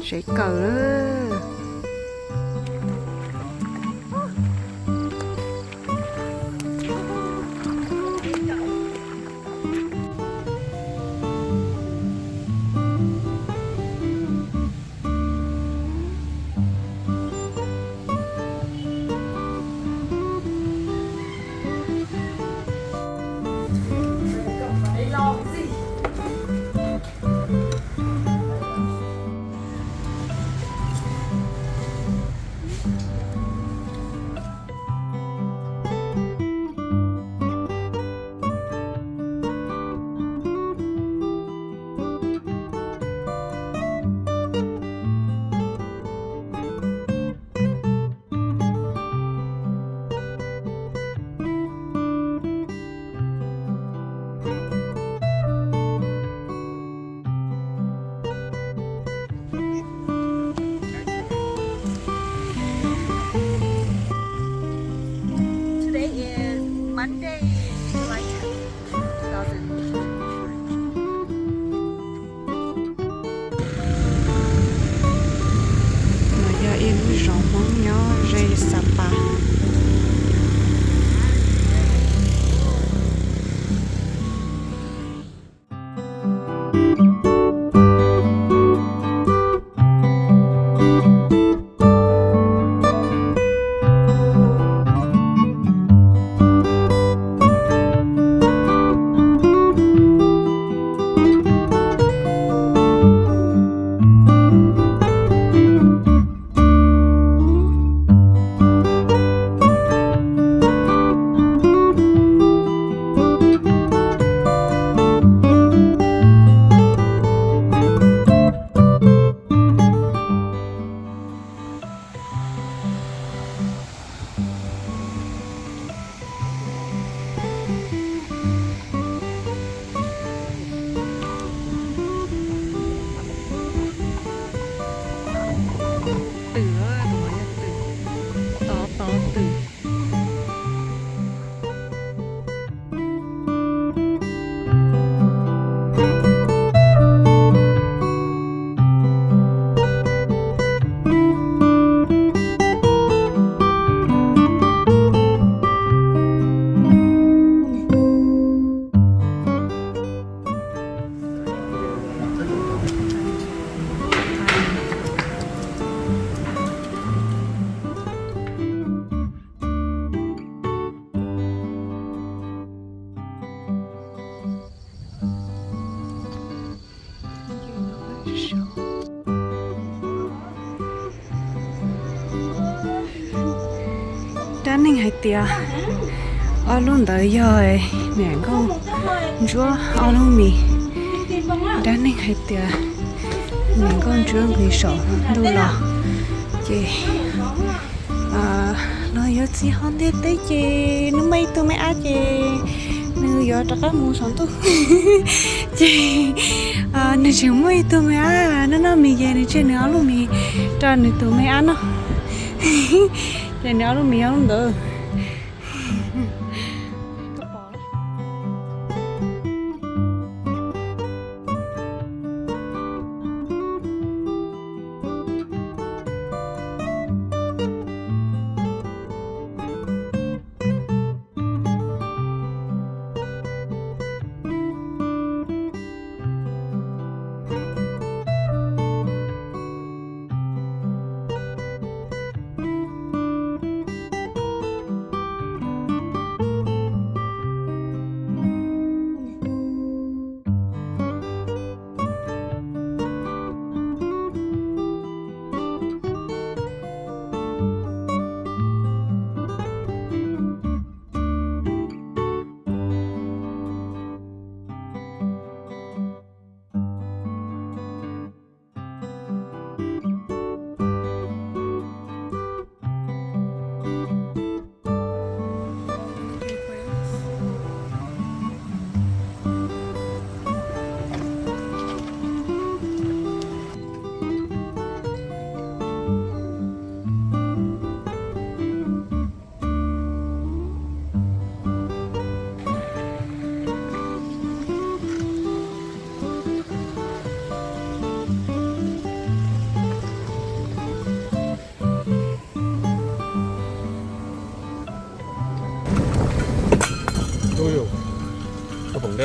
Tsev kawm. Today is Monday, July tenth, two thousand twenty-three. No yog ib lub zos Hmoob nyob ze Sapa. Twm, tus no yog twm, tod tod twm. Dab neeg hais tias ob lub ntawd yog niam nkauj ntsuab ob lub mis. Dab neeg hais tias niam nkauj ntsuab nqis saum ntuj los, ces los yuav txiv hauv ntiaj teb ces nws muaj ib tug me ab ces nws yuav rov qab mus saum ntuj. Ces nws tseem muaj ib tug me ab noj noj mis ces nws tseg nws ob lub mis rau nws tus me ab noj. Ces nws ob lub mis yog lub ntawd.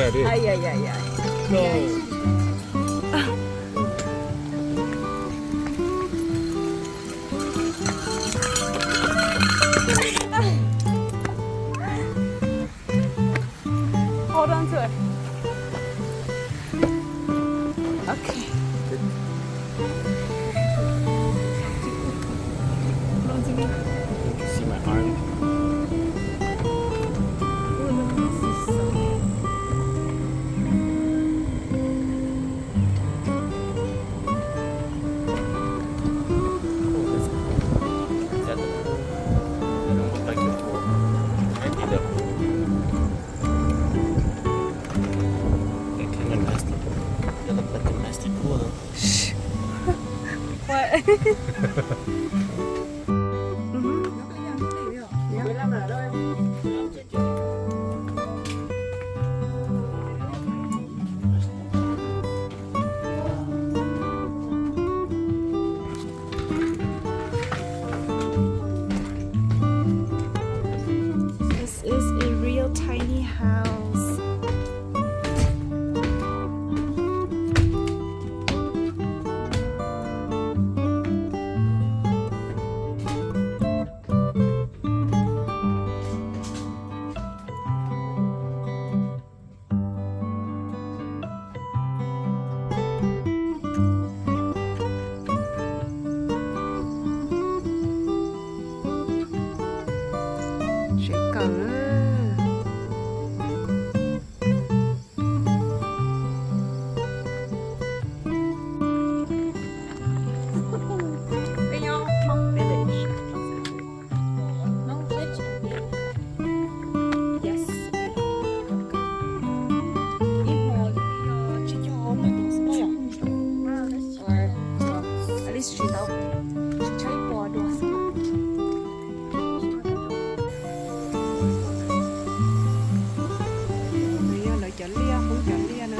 Ay, ay, ay, ay. No. Hold on to it. Okay. Hold on to me. You can see my arm. Ooh, look at this. This is so good. Is that the pool? It don't look like the pool. Might be the pool. That kind of nasty. That look like a nasty pool, though. What? This is a real tiny house. Tsev kawm. Yes. Ib hmo li yog tsib caug peb tug xwb yom? Or, at least tsis tau, tsis tshaj ib puas dua xwb. Nws yog lawv cov liaj, Hmoob cov liaj na.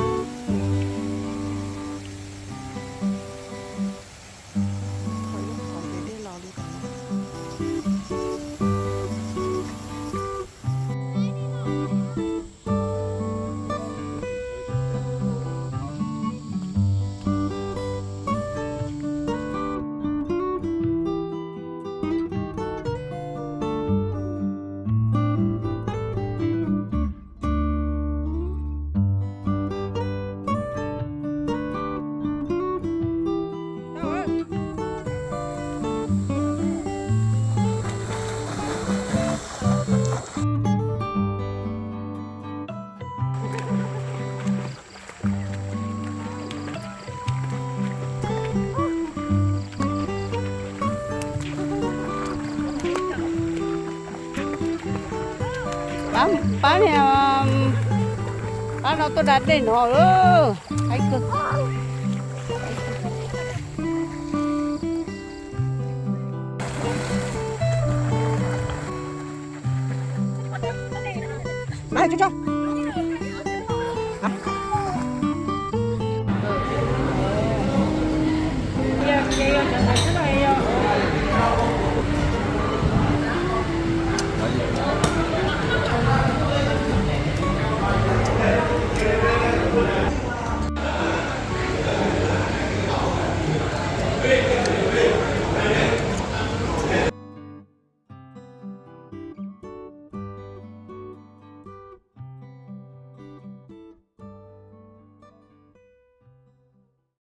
Qhov ib qhov ces dej los li tas. Pab, pab niag, pab no tuaj da dej no lawm. Haib kawg.